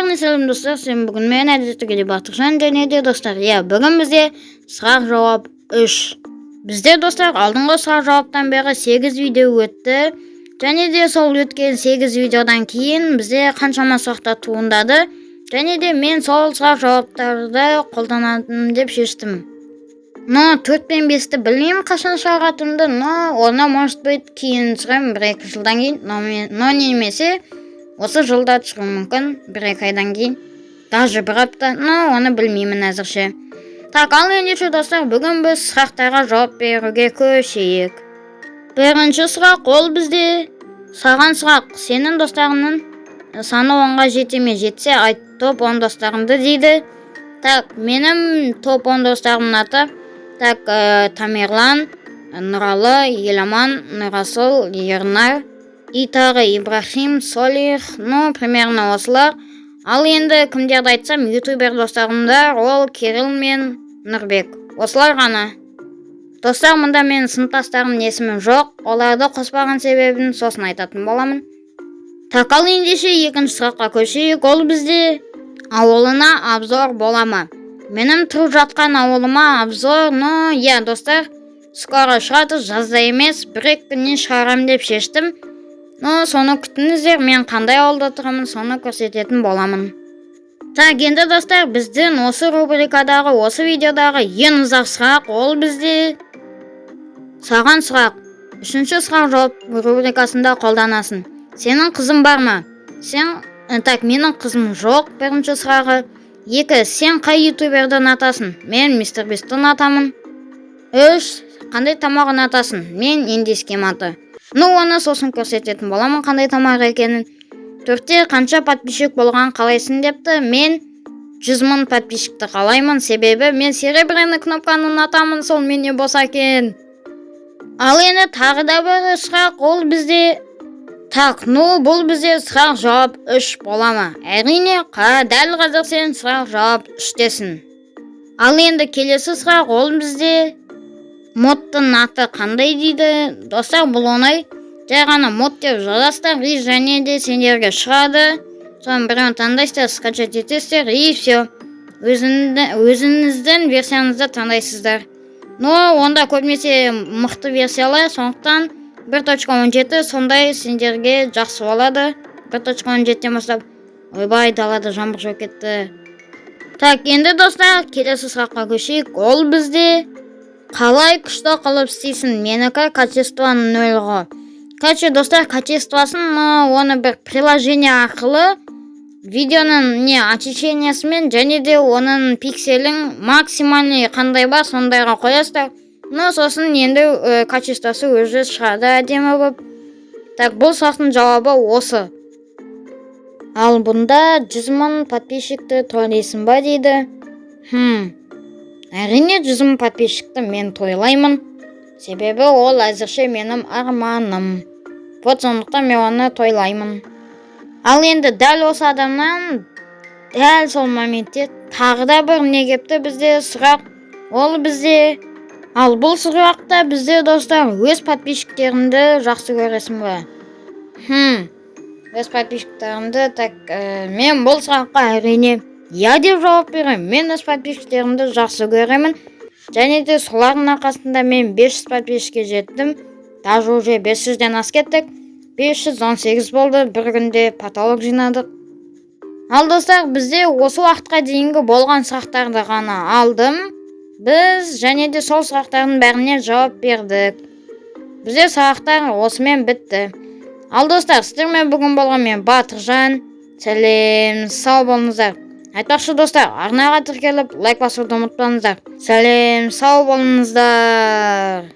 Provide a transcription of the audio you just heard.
Барлықтарыңа сәлем, достар! Сен бүгін мен әдеттегідей Батыржан. Және де, достар, иә, бүгін бізде сұрақ жауап 3. Бізде, достар, алдыңғы сұрақ жауаптан бері 8 видео өтті. Және де сол өткен 8 видеодан кейін бізде қаншама сұрақтар туындады. Және де мен сол сұрақ жауаптарды қолданатын деп шештім. Но 4 пен 5-ті білмеймін қашан шығаратынымды, но оны, может быть, кейін түсіремін, 1-2 жылдан кейін, но немесе осы жылда түсіруім мүмкін, 1-2 айдан кейін, даже бір апта, но оны білмеймін әзірше. Так, ал ендеше, достар, бүгін біз сұрақтарға жауап беруге көшейік. Бірінші сұрақ, ол бізде саған сұрақ: сенің достарыңның саны 10-ға жете ме? Жетсе, айт топ 10 достарыңды, дейді. Так, менің топ 10 достарымның аты, так, Тамерлан, Нұралы, Еламан, Нұрасыл, Ернар и тағы Ибрахим, Солих, ну, примерно осылар. Ал енді кімдерді айтсам, ютубер достарымдар, ол Кирилл мен Нұрбек, осылар ғана. Достар, мұнда менің сыныптастарымның есімі жоқ, оларды қоспаған себебін сосын айтатын боламын. Так, ал ендеше екінші сұраққа көшейік. Ол бізде: ауылына обзор бола ма? Менің тұрып жатқан ауылыма обзор, ну иә, достар, скоро шығады, жазда емес, 1-2 күннен шығарамын деп шештім. Но соны күтіңіздер, мен қандай ауылда тұрамын, соны көрсететін боламын. Так, енді, достар, біздің осы рубрикадағы, осы видеодағы ең ұзақ сұрақ, ол бізде саған сұрақ: үшінші сұрақ жауап рубрикасында қолданасың. Сенің қызың бар ма? Сен так, менің қызым жоқ, бірінші сұрағы. Екі, сен қай ютуберді ұнатасың? Мен Мистер Бистті ұнатамын. Үш, қандай тамақ ұнатасың? Мен индийский манты, ну, оны сосын көрсететін боламын қандай тамақ екенін. Төртте, қанша подписчик болған қалайсың депті. Мен 100 000 подписчикті қалаймын, себебі мен серебряный кнопканы ұнатамын, сол менен болса екен. Ал енді тағы да бір сұрақ, ол бізде, так, ну, бұл бізде сұрақ жауап 3 бола ма? Әрине, дәл қазір сен сұрақ жауап 3-тесің. Ал енді келесі сұрақ, ол бізде: модтың аты қандай, дейді. Достар, бұл оңай, жай ғана «мод» деп жазасыздар, и және де сендерге шығады. Соның біреуін таңдайсыздар, скачать етесіздер, и все, өзіңіздің версияңызды таңдайсыздар. Но онда көбінесе мықты версиялар, сондықтан 1.17 сондай сендерге жақсы болады, 1.17-тен бастап. Ойбай, далада жаңбыр жауып кетті. Так, енді, достар, келесі сұраққа көшейік. Ол бізде: қалай күшті қылып істейсің, менікі качество ноль ғой. Короче, достар, качествосын, но оны бір приложение арқылы видеоның не очищениесімен және де оның пикселін максимальный қандай бар, сондайға қоясыздар. Но сосын енді качествосы өзі шығады әдемі болып. Так, бұл сұрақтың жауабы осы. Ал бұнда 100 000 подписчикті тойлайсың ба, дейді. Әрине, 100 000 подписчикті мен тойлаймын, себебі ол әзірше менің арманым. Вот сондықтан мен оны тойлаймын. Ал енді дәл осы адамнан дәл сол моментте тағы да бір не кепті бізде сұрақ. Ол бізде, ал бұл сұрақта бізде, достар: өз подписчиктеріңді жақсы көресің ба? Өз подписчиктерімді, так, мен бұл сұраққа, әрине, иә деп жауап беремін. Мен өз подписчиктерімді жақсы көремін және де солардың арқасында мен 500 подписчикке жеттім. Даже уже 500-ден асып кеттік, 518 болды, бір күнде потолок жинадық. Ал, достар, бізде осы уақытқа дейінгі болған сұрақтарды ғана алдым біз және де сол сұрақтардың бәріне жауап бердік. Бізде сұрақтар осымен бітті. Ал, достар, сіздермен бүгін болған мен, Батыржан. Сәлем, сау болыңыздар! Айтпақшы, достар, арнаға тіркеліп, лайк басуды ұмытпаңыздар. Сәлем, сау болыңыздар!